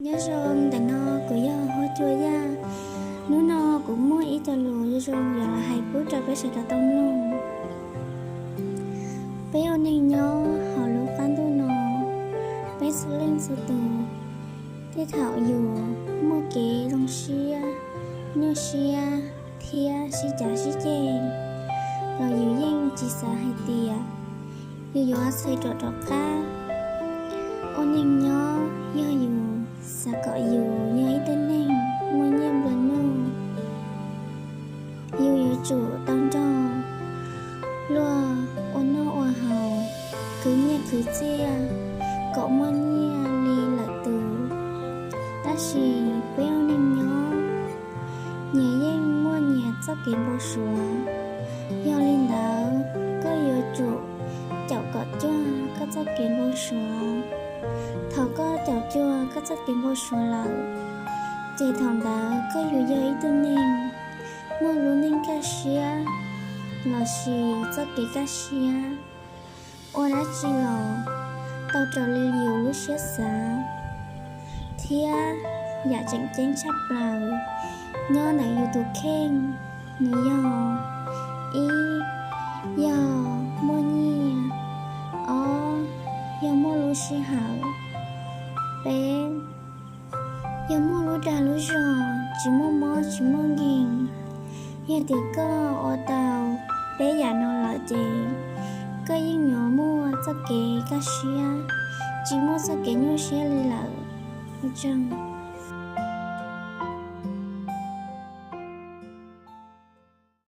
Nyob zoo, ntawm no kuv yog Huab Cua Yaj. Hnub no kuv muaj ib co lus zoo zoo yuav los hais pub rau peb sawv daws tau mloog. Peb ua neej nyob hauv lub qab ntuj no, peb txhua leej txhua tus, tej thaum yus muaj kev zoo siab, nyuaj siab thiab sib cav sib ceg, los yus yeej tsis xav hais tias yus yuav txhais rov rov qab. Ua neej nyob yog yus xav kom yus yog ib tug neeg muaj nyiaj nplua nuj, yus yuav tsum tau nrog luag ua noj ua haus, khwv nyiaj khwv txiaj kom muaj nyiaj li lawm tus. Tab sis peb ua neej nyob, nyias yeej muaj nyias txoj kev npau suav. Yog li ntawd, koj yuav tsum caum kom cuag koj txoj kev npau suav. Thaum koj caum cuag koj txoj kev npau suav lawm, ces thaum ntawd koj yuav yog ib tug neeg muaj lub neej kaj siab lossis txoj kev kaj siab. Ua dab tsi los tau raws li yus lub siab xav, thiab yam tseem ceeb tshaj plaws nyob ntawm yus tus kheej, nws yog: ib, yog muaj nyiaj; ob, yog muaj lub sij hawm; peb, yog muaj lub dag lub zog tsis muaj mob tsis muaj nkeeg. Yog tias koj ua tau peb yam no lawm ces koj yeej yuav muaj txoj kev kaj siab, tsis muaj txoj kev nyuaj siab li lawm. Ua tsaug.